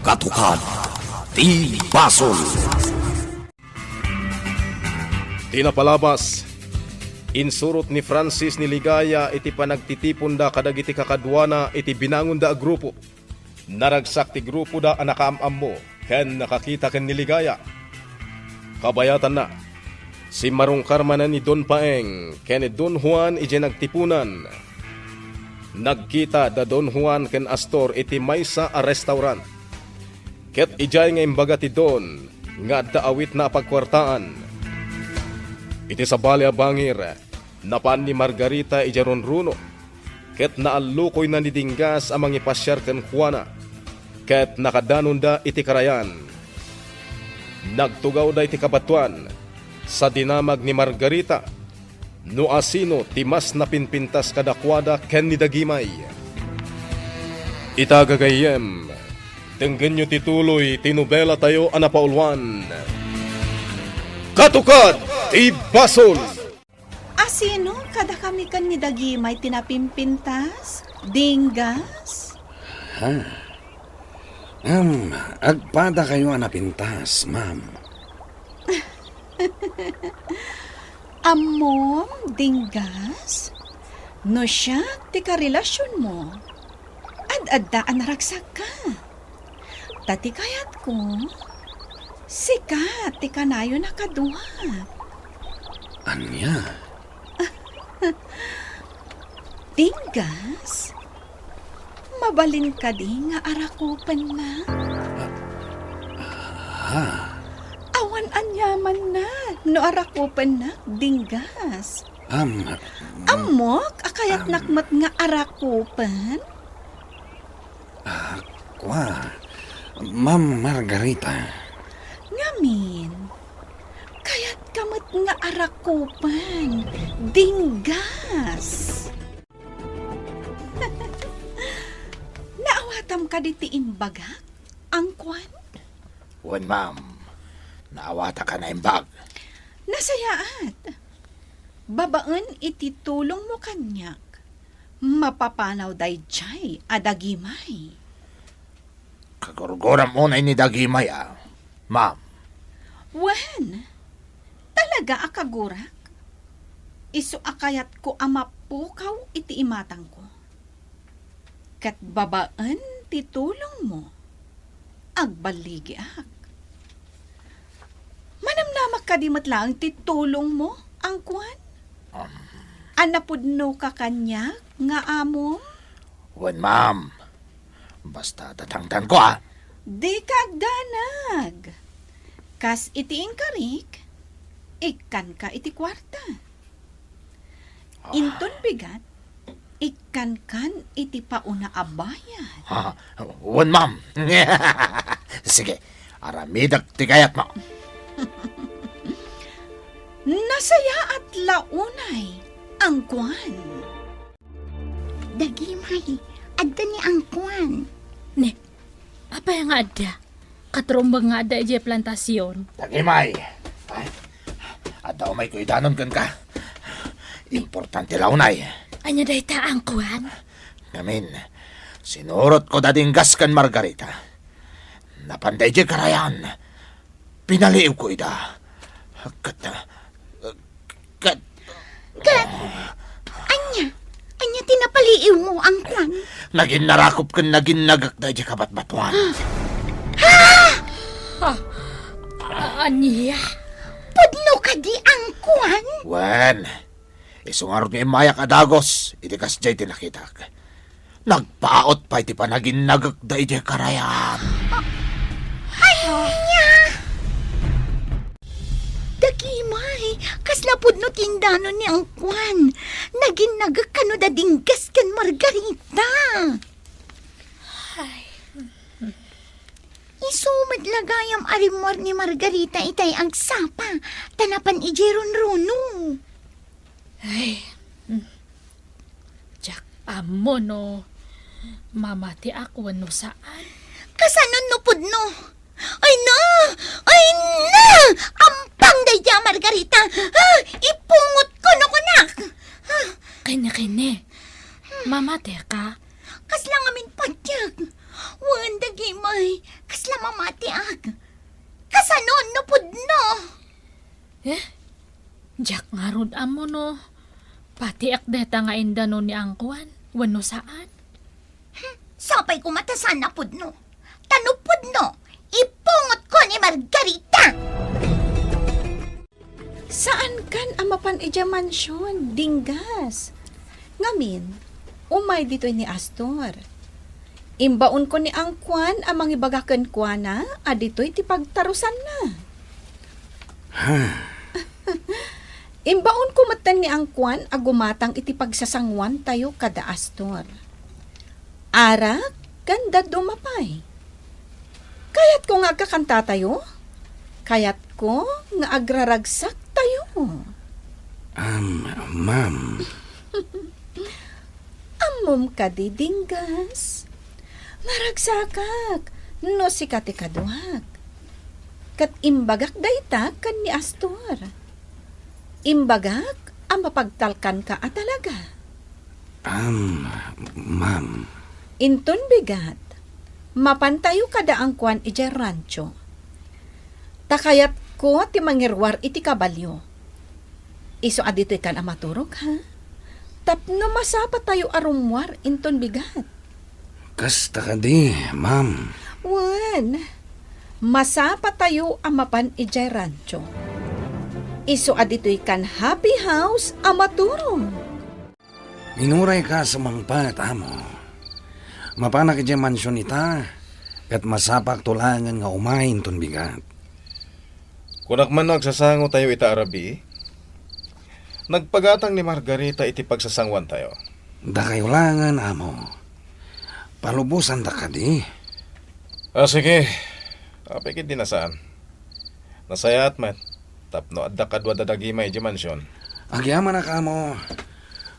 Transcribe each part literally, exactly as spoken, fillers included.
Katukad ti basol. Ti napalabas, insurot ni Francis ni Ligaya iti panagtitiponda kadagiti kakaduana iti binangonda a grupo. Naragsak ti grupoda a nakaam-ammo ken nakakita ken ni Ligaya. Kabayatanna, simmarungkar manen ni Don Paeng ken ni Don Juan idiay nagtiponan. Nagkita da Don Juan ken Astor iti maysa a restaurant, ket idiay nga imbaga ti Don nga adda awitna a pagkuartaan. Iti sabali a bangir, napan ni Margarita idiay runruno, ket naallukoyna ni Dinggas a mangipasiar kenkuana, ket nakadanonda iti karayan. Nagtugawda iti kabatoan, sa dinamag ni Margarita no asino ti mas napinpintas kadakuada ken ni Dagimay. Ita, gagayyem, denggenyo ti tuloy ti nobelatayo a napauluan, Katukad ti Basol! Asino kadakami ken ni Dagimay ti napimpintas, Dinggas? Ha? Am, agpadakayo a napintas, ma'am. Ammom, Dinggas, no siak ti karelasionmo, ad-adda a naragsakka. Ta ti kayatko, sika ti kanayon a kaduak. Ania? Dinggas, mabalin kadi nga arakupenna? Ha? Awan aniamanna no arakupennak, Dinggas. Am, Ammok a kayatnak am, met nga arakupen? Ah, kua, Ma'am Margarita. Ngamin, kayatka met nga arakupen, Dinggas. Naawatam kadi ti imbagak, Angkuan? Wen, ma'am. Naawatak a naimbag. Nasayaat. Babaen iti tulongmo kaniak, mapapanaw daydiay a Dagimay. Kagurguram unay ni Dagimay a, ma'am. Wen, talaga a kagurak? Isu a kayatko a mapukaw iti imatangko. Ket babaen ti tulongmo, agballigiak. Manamnamak kadi met laeng ti tulongmo, Angkuan? Um. A napudnoka kaniak nga amom? Wen, ma'am. Basta datangdanko, a. Dika agdanag. Kas iti inkarik, ikkanka iti kuarta. Ah. Inton bigat, ikkankan iti pauna a bayad. Ah, wen, ma'am. Sige, aramidek ti kayatmo. Nasayaat la unay, Angkuan. Dagimay, adda ni Angkuan. Ne, apay nga adda? Katrumbeng nga adda idiay plantasion. Dagimay. Ay, adda umayko idanon kenka. Importante la unay. Ania dayta, Angkuan? Ngamin, sinurotko da Dinggas ken Margarita. Napanda idiay karayan. Pinaliiwko ida. Ket, ket, Ket, ania? Ania ti napaliiwmo, Angkuan? Naginnarakop ken naginnagek daydiay kabatbatoan. Ha? Ah, ania? Pudno kadi, Angkuan? Wen, isu ngarud nga immayak a dagus idi kasdiay ti nakitak. Nagpaut pay ti panaginnagek daydiay karayan. Ania? Dagimay, kasla pudno ti indanon ni Angkuan. Naginnagek kano da Dinggas ken Margarita. Ay. Isu met la gayam a rimmuar ni Margarita itay agsapa, ta napan idiay runruno. Ay, mm. Diak ammo no mamatiak wenno saan. Kasano no pudno? Ay na! Ay na! Ampang dayta, Margarita! Ah, ipungotko no kunak! Ah. Kine, kine. Mamateka? Kasla ngamin patiek. Wen, Dagimay, kas Eh? Diak ngarud ammo no patiek deta nga indano ni Angkuan wenno saan. Sapay koma ta saan a pudno. Ta no pudno, ipungotko ni Margarita. Saankan a mapan idiay mansion, Dinggas. Ngamin, umay ditoy ni Astor. Imbaonko ni Angkuan a mangibaga kenkuana a ditoy ti pagtarusanna. Imbaonko metten ni Angkuan a gumatang iti pagsasanguantayo kada Astor. Arak ken dadduma pay. Kayatko nga agkakantatayo. Kayatko nga agraragsaktayo. Am, ma'am. Ammom kadi, Dinggas? Naragsakak no sika ti kaduak. Ket imbagak dayta ken ni Astor. Imbagak a mapagtalkanka a talaga. Am, ma'am. Inton bigat, mapantayo kada Angkuan idiay rancho. Ta kayatko ti mangiruar iti kabalio. Isu a ditoykan a maturog, ha? Tapno masapatayo a rummuar inton bigat. Kasta kadi, ma'am. Wen, masapatayo a mapan idiay rancho. Isu a ditoykan happy house a maturog. Inurayka a sumangpet, amo. Mapanak idiay mansion ita, ket masapakto laengen nga umay inton bigat. Kunak man no agsasangotayo ita a rabii? Nagpagatang ni Margarita iti pagsasanguantayo. Dakayo laengen, amo. Palubosandak kadi? Ah, sige. Apay ketdi a saan. Nasayaat met, tapno adda kadua da Dagimay idiay mansion. Agyamanak, amo.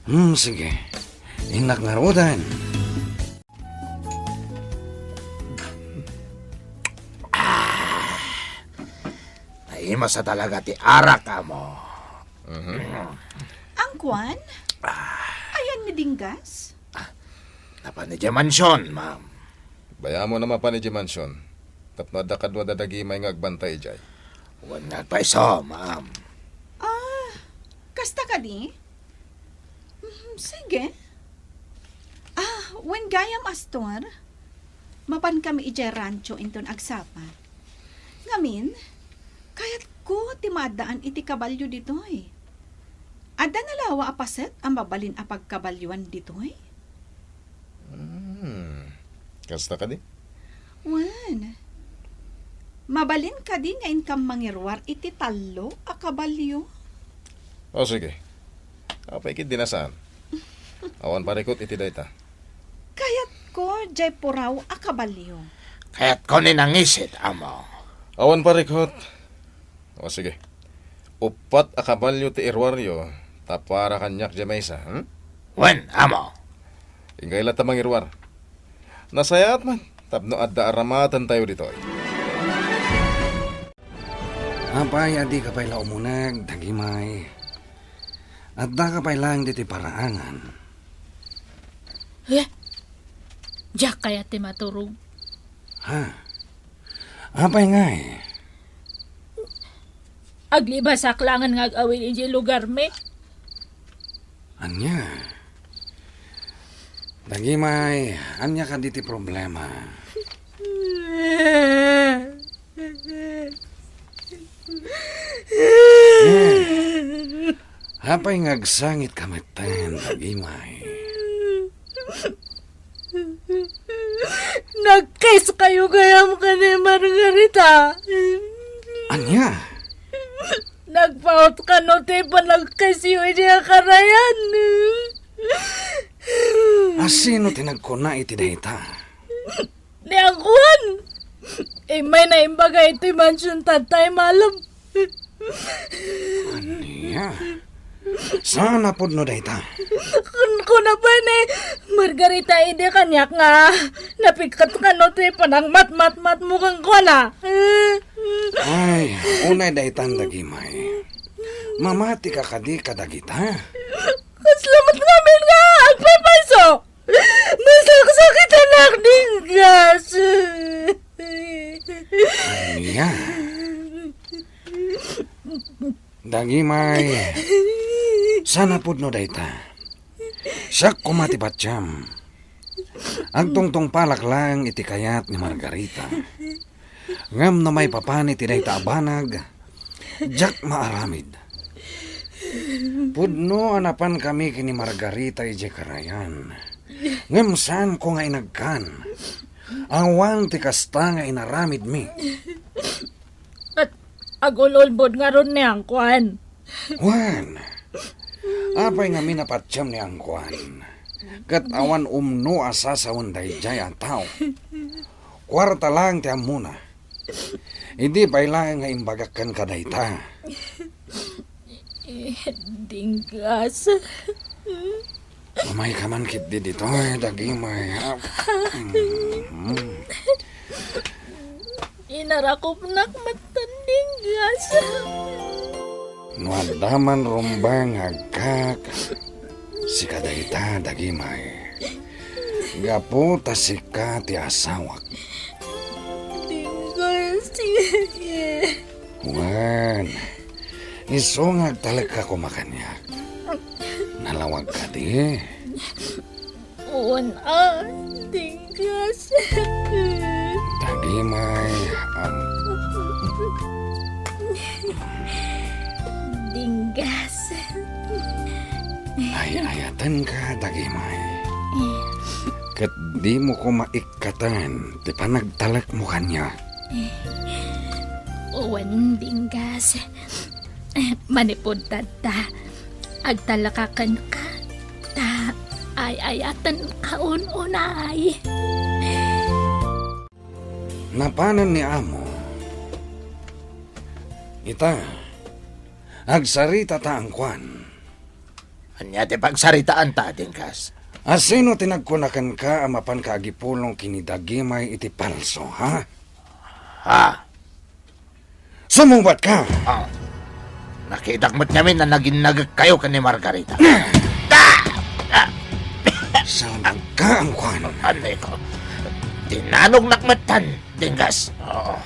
Hmm, sige. Innak ngaruden. Ah, naimas a talaga ti arak, amo. Mhm. Angkuan? Ah. Ayan ni Dinggas? Ah, napan idiay mansion, ma'am. Bayamon a mapan idiay mansion. Tapno adda kadua da Dagimay nga agbantay idiay. Wen nga agpayso, ma'am. Ah, kasta kadi? Mhm, sige. Ah, wen gayam, Astor, mapankami idiay rancho inton agsapa. Ngamin, kayatko ti maaddaan iti kabalio ditoy. Adda nalawa a paset a mabalin a pagkabalioan ditoy? Hmm. Kasta kadi? Wen. Mabalin kadi nga inkam mangiruar iti tallo a kabalio? O, sige. Apay ketdi a saan. Awan parikut iti dayta. Kayatko diay puraw a kabalio. Kayatko ni nangisit, amo. Awan parikut. O, sige. Uppat a kabalio ti iruaryo, ta para kaniak diay maysa, hmm? Wen, amo. Inkay latta mangiruar. Nasayaat man, tapno adda aramatentayo ditoy. Apay a dika pay la umuneg, Dagimay? Addaka pay laeng ditoy paraangan. Eh? Diak kayat ti maturog. Ha? Apay ngay? Aglibasak laengen nga ag-awid idiay lugarmi. Ania? Dagimay, ania kadi ti problema? Eh, apay nga agsangitka metten, Dagimay? Nagkiskayo gayam ken ni Margarita. Ania? Nagpaut kano ti panagkisyo idi a karayan. A sino ti nagkuna iti dayta? Ni Angkuan. Immay na imbaga iti mansion ta tay malem. Ania? Saan a pudno dayta? Kun-, kuna pay ni Margarita idi kaniak nga napikket kano ti panangmatmatmatmo kenkuana. Ay, unay daytan, Dagimay. Mamatika kadi kadagita? Kasla met ngamin nga agpaypayso. Nasaksakitanak, Dinggas. Ania? Dagimay, saan a pudno dayta. Siak koma ti patiem. Agtungtungpalak laeng iti kayat ni Margarita. Ngem no maipapan iti dayta a banag, diak maaramid. Pudno a napankami ken ni Margarita idiay karayan. Ngem saanko nga inagkan. Awan ti kasta nga inaramidmi. Ket agul-ulbod ngarud ni Angkuan. Wen, apay ngamin a patiem ni Angkuan? Ket awan umno a sasawen daydiay a tao. Kuarta laeng ti ammona. Idi pay laeng nga imbagak kenka dayta. Eh, Dinggas. Umayka man ketdi ditoy, Dagimay, ha? Mm. Inarakupnak met, Dinggas. No adda man rumbeng nga agkak, sika dayta, Dagimay. Gapu ta sika ti asawak. Dinggas. Wen, isu nga agtalekka koma kaniak. Nalawag kadi? Wen a, Dinggas. Dagimay, am- Dinggas. Ay-ayatenka, Dagimay. Ket dimo koma ikkaten ti panagtalekmo kaniak. Wen, Dinggas. Manipud tatta, agtalekak kenka, ta ay-ayatenka un-unay. Napanen ni Amo. Ita, agsarita ta, Angkuan. Ania ti pagsaritaanta, Dinggas? A sino ti nagkuna kenka a mapanka agipulong ken ni Dagimay iti palso, ha? Ha? Sumungbatka! Ah, nakitak met ngamin a naginnagekkayo ken ni Margarita. Salbagka, Angkuan. Anay ko. Tinanognak metten, Dinggas. Oh.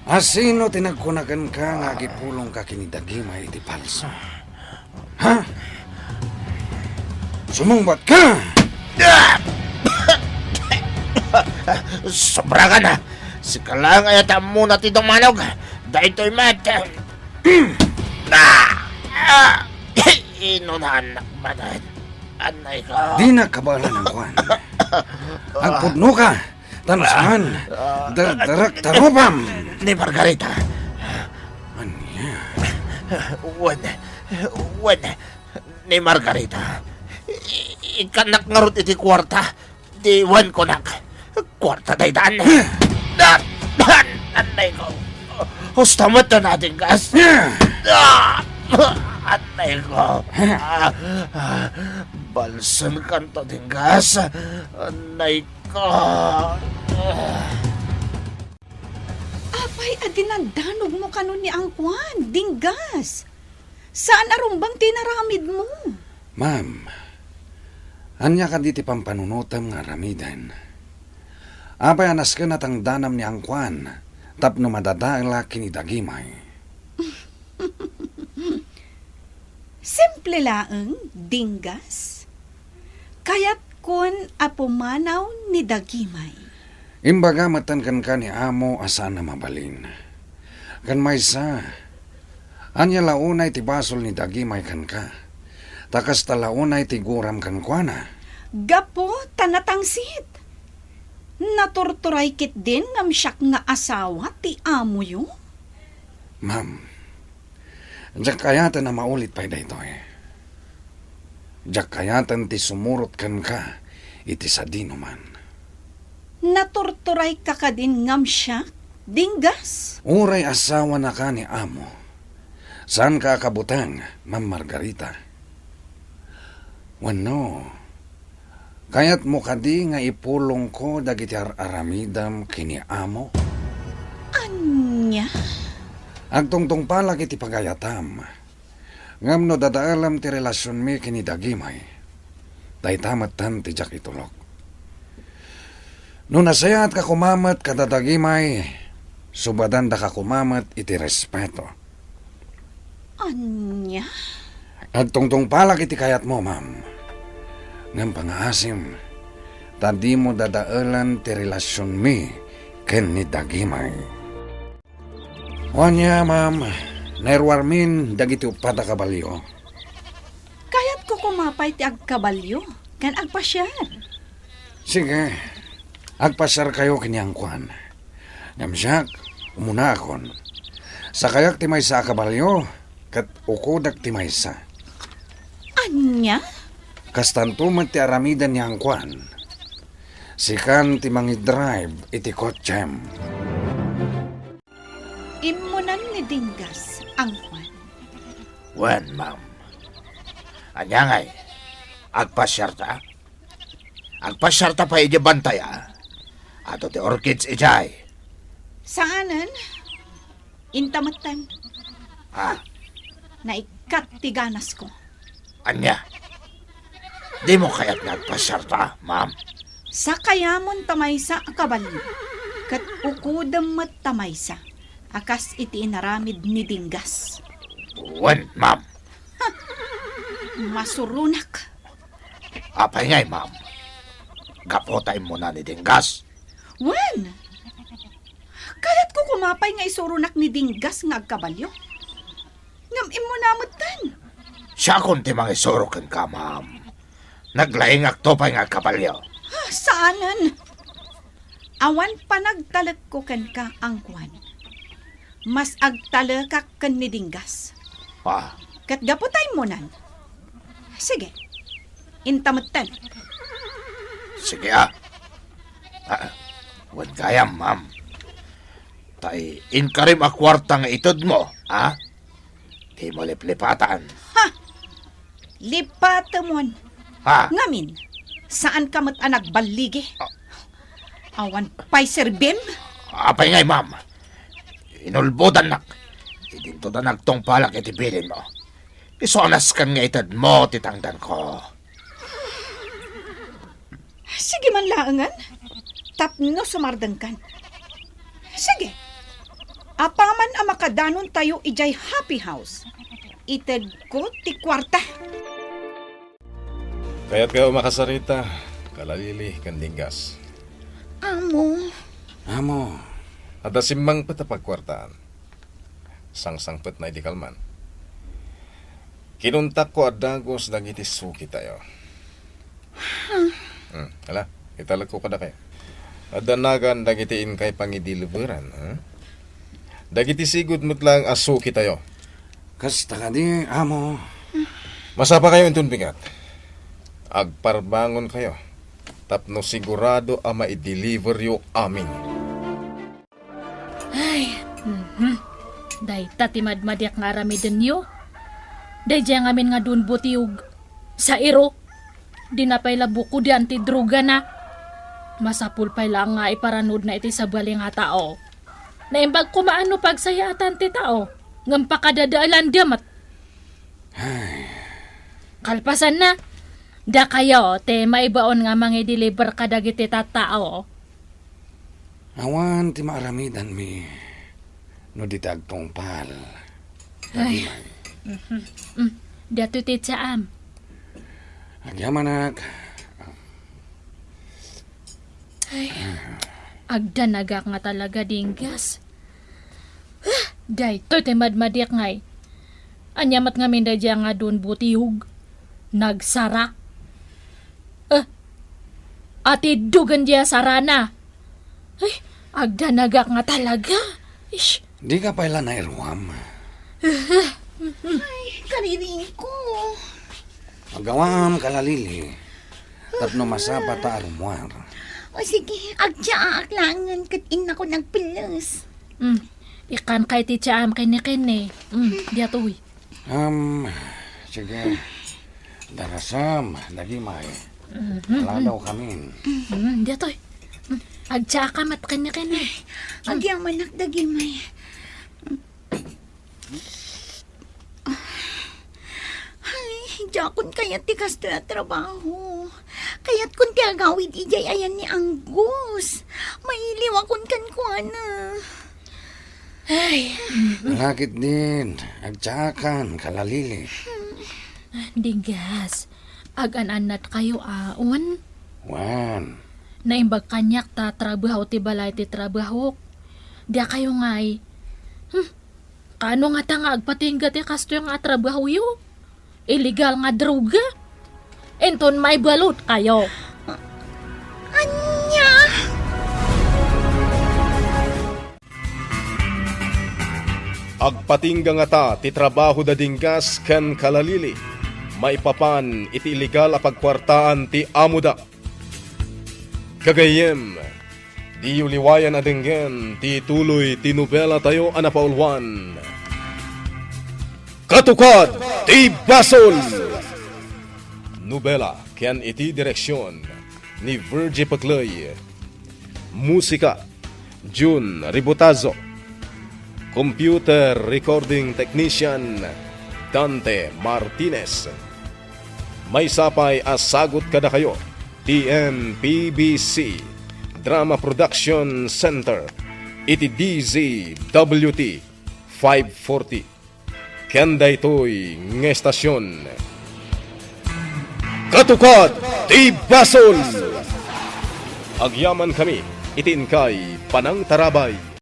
A sino ti nagkuna kenka nga agipulongka ken ni Dagimay iti palso? Ha? Sumungbatka! Sobra ka na! Sika laeng aya ti ammona ti dumanog. Daytoy met. Ah! Ah! Inunaannak manen. Anay ko. Dina kabaelan, Angkuan. Agpudnoka. Tan saan, dardarek ta rupam. Ni Margarita. Ania? Wen, wen, ni Margarita. I-, ikkannak ngarud iti kuarta. Di wen kunak. Kuarta daytan. Dan, dan, anay ko. Husto met ta, Dinggas. Ah, anay ko. Ah, ah, balsen kanto, Dinggas. Anay ko. Apay a dinandanogmo kano ni Angkuan, Dinggas? Saan a rumbeng ti inaramidmo? Ma'am, ania kadi ti pampanunotem nga aramiden? Apay a nasken a tangdanam ni Angkuan tapno madadaelak ken ni Dagimay? Simple laeng, Dinggas. Kayatkon a pumanaw ni Dagimay. Imbaga metten kenka ni Amo a saan a mabalin. Ken maysa, ania la unay ti basol ni Dagimay kenka? Ta kasta la unay ti guram kenkuana. Gapu ta natangsit. Naturturay ketdin ngem siak nga asawa ti amoyo. Ma'am, diak kayaten a maulit pay daytoy. Diak kayaten ti sumurot kenka iti sadinoman. Naturturayka kadin ngem siak, Dinggas? Uray asawanaka ni Amo, saanka a kabuteng, Ma'am Margarita? Wenno, kayatmo kadi nga ipulongko dagiti ar-aramidem ken ni Amo? Ania? Agtungtungpalak iti pagayatam. Ngem no dadaelem ti relasionmi ken ni Dagimay, dayta metten ti diak itulok. No nasayaatka koma met kada Dagimay, subadandaka koma met iti respeto. Ania? Agtungtungpalak iti kayatmo, ma'am. Ngem pangaasim, ta dimo dadaelan ti relasionmi ken ni Dagimay. Wen, ma'am, nairuarmin dagiti uppat a kabalio. Kayatko koma pay ti agkabalio ken agpasiar. Sige, agpasiarkayo ken ni Angkuan. Ngem siak, umunaakon. Sakayak ti maysa a kabalio, ket ukodak ti maysa. Ania? Kastanto met ti aramiden ni Angkuan. Sikan ti mangidrive iti kotsem. Immunan ni Dinggas, Angkuan. Wen, ma'am. Ania ngay? Agpasiarta? Agpasiarta pay idiay bantay, a? Adu ti orchids idiay. Saanen? Inta metten. Ha? Naikkat ti ganasko. Ania? Dimo kayat nga agpasiarta, ma'am? Sakayamon ta maysa a kabalio, ket ukodem met ta maysa, a kas iti inaramid ni Dinggas. Wen, ma'am. Masuronak. Apay ngay, ma'am? Gapu ta immuna ni Dinggas? Wen! Kayatko koma pay nga isuronak ni Dinggas nga agkabalio. Ngem immuna metten. Siakon ti mangisuro kenka, ma'am. Naglaingakto pay nga agkabalio. Ah, saanen. Awan panagtalekko kenka, Angkuan. Mas agtalekak ken ni Dinggas. Ah. Ket gapu ta immunan. Sige. Inta metten. Sige, a. Ah, wen gayam, ma'am. Ta i-, inkarim a kuarta nga itedmo, a? Dimo liplipatan. Ha! Lipatemon. Ha? Ngamin, saanka met a nagballigi? Ah. Awan pay serbim? Apay ngay, ma'am? Inulbodannak. Idinto ta nagtungpalak iti bilinmo. Isu a nasken nga itedmo ti tangdanko. Sige man laengen, tapno sumardengkan. Sige, apaman a makadanontayo idiay happy house, itedko ti kuarta. Kayatkayo makasarita, Kalalili ken Dinggas? Amo. Amo. Adda simmangpet a pagkuartaan. Sangsangpetna idi kalman. Kinuntakko a dagus dagiti sukitayo. Hmm, ala, italekko kadakayo. Adda nagan dagiti inkay pangideliveran, ha? Dagiti sigud met laeng a sukitayo. Kasta kadi, amo? Masapakayo inton bigat. Agparbangonkayo tapno sigurado a maideliveryo amin. Ay, mhm. Dayta ti madmadiak nga aramidenyo. Daydiay ngamin nga dunbutiog. Sairo. Dina pay la bukodian ti drogana. Masapul pay la nga iparanudna iti sabali nga tao. Naimbag koma a no pagsayaatan ti tao, ngem pakadadaelanda met. Ay. Kalpasanna, dakayo ti maibaon nga mangideliver kadagiti tattao. Awan ti maaramidanmi no di ta agtungpal. Ay. Dagimay. Mhm. Mm. Datoy ti tsaam. Agyamanak. Ay. Agdanagak nga talaga, Dinggas. Ah, daytoy ti madmadiak ngay. Ania met ngamin daydiay nga dunbutiog? Nagsara. Eh, ati dugan diay sarana. Ay, agdanagak nga talaga. Ish. Dika pay la nairuam. Ay, kariringko. Agawam, Kalalili. Tapno masapa ta a rummuar. O sige, agtsaak laengen ket innakon agpelles. Mm. Ikkankay ti tsaam kenni. Mm, diatoy. Um, sige. Darasam, Dagimay. Mhm. Aladaw kamin. Mm, diatoy. Mm, agtsaaka met kenni. Agyamanak, Dagimay. Ay, diakon kayat ti kastoy a trabaho. Kayatkon ti agawid idiay ayan ni Angus. Mailiwakon kenkuana. Ay, Lakit din, agtsaakan, kalalili. Dinggas, agan-annatkayo, aon? Wen. Naimbag kaniak ta trabaho ti balay ti trabahok. Diakayo ngay. Hmm, kaano ngata nga agpatingga ti kastoy nga trabahoyo? Illegal nga droga. Inton maibaludkayo. Ania? Agpatingga ngata ti trabaho da Dinggas ken Kalalili maipapan iti illegal a pagkuartaan ti amoda. Gagayyem, diyo liwayan a denggen ti tuloy ti nobelatayo a napauluan, Katukad ti Basol! Nobela ken iti direksion ni Virgie Paclay. Musika, Jun Ributazo. Computer recording technician, Dante Martinez. Maysa pay a sagut kadakayo ti M P B C Drama Production Center iti D Z W T five forty. Ken daytoy nga estasion, Katukad ti Basol! Agyamankami iti inkay panangtarabay.